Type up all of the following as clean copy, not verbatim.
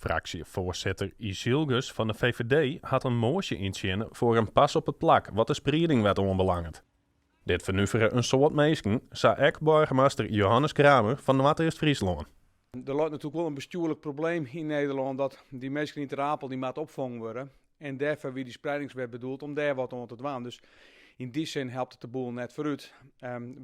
Fraksjefoarsitter Yeşilgöz fan de VVD hat in moasje yntsjinne foar in pas op it plak wat de spriedingwet oanbelanget. Dit fernuvere in soad minsken, sa ek boargemaster Johannes Kramer fan Noardeast-Fryslân. Der leit natuerlik wol in bestjoerlik probleem yn Nederlân dat dy minsken yn Ter Apel dy moatte opfongen wurde en dêrfoar wie dy spreidingswet bedoeld om dêr wat oan te dwaan. Dus yn dy sin helpt it de boel net foarút.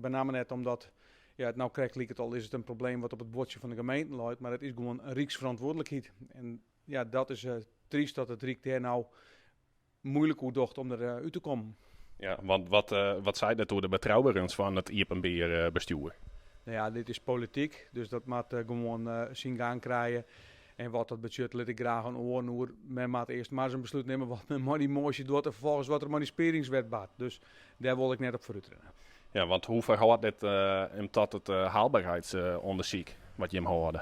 Benammen net omdat ja, it no krekt liket al is it in probleem wat op it buordsje fan de gemeenten leit, mar it is gewoan in ryksferantwurdlikheid. En ja, dat is tryst dat it Ryk dêr no muoilik oer docht om der út te kommen. Ja, want wat, wat seit dat oer de betrouberens fan it iepenbier bestjoer? No ja, dit is polityk, dus dat moat gewoan syn gang krije. En wat dat betsjut lit ik graach oan oaren oer. Men moat earst mar ris in beslút nimme wat men mei dy moasje docht en ferfolgens wat der mei dy spriedingswet bart. Dus dêr wol ik net op foarút rinne. Ja, want hoe ferhâldt dit him tot it haalbaarheidsûndersyk wat jim hâlde?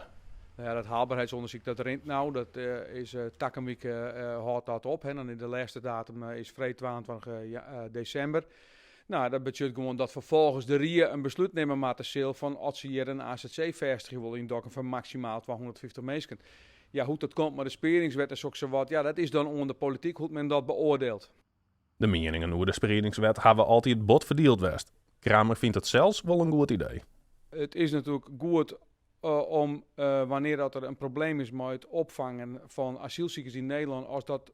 No ja, dat haalbaarheidsûndersyk dat rint no. Dat is takom wike hâldt dat op. Hè. Dan is de lêste datum is freed 22 desimber. No, dat betsjut gewoan dat ferfolgens de rie in beslút nimme moatte sil fan oft se hjir in azc fêstigje wolle yn Dokkum foar maksimaal 250 minsken. Ja, hoe't dat komt mei de spriedingswet en sokssawat, ja, dat is dan oan de polityk hoe't men dat beoardielt. De mieningen oer de spriedingswet hawwe altyd bot ferdield west. Kramer fynt it sels wol in goed idee. It is natuerlik goed om wannear dat der in probleem is mei it opfangen fan asylsikers yn Nederlân, as dat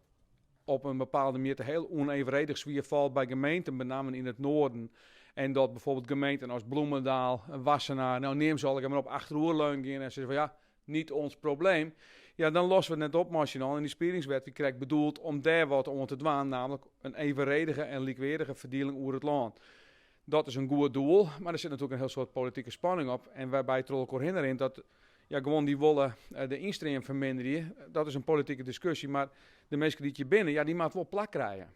op in bepaalde mjitte heel ûnevenredich swier falt by gemeenten, benammen yn it noarden, en dat bijvoorbeeld gemeenten as Bloemendaal, Wassenaar, no neam se allegear mar op, achteroerleun gean en sizze fan ja, niet ons probleem, ja dan losse we it net op mei syn allen. En dy spriedingswet wie krekt bedoeld om dêr wat oan te dwaan, namelijk in evenredige en lykweardige ferdieling oer it lân. Dat is in goed doel, mar der sit natuerlik in hiel soad politike spanning op en wêrby troch elkoar hinne rint dat ja, guon dy wolle de ynstream ferminderje. Dat is in politike diskusje, mar de minsken dy't hjir binne, ja, dy moatte wol plak krije.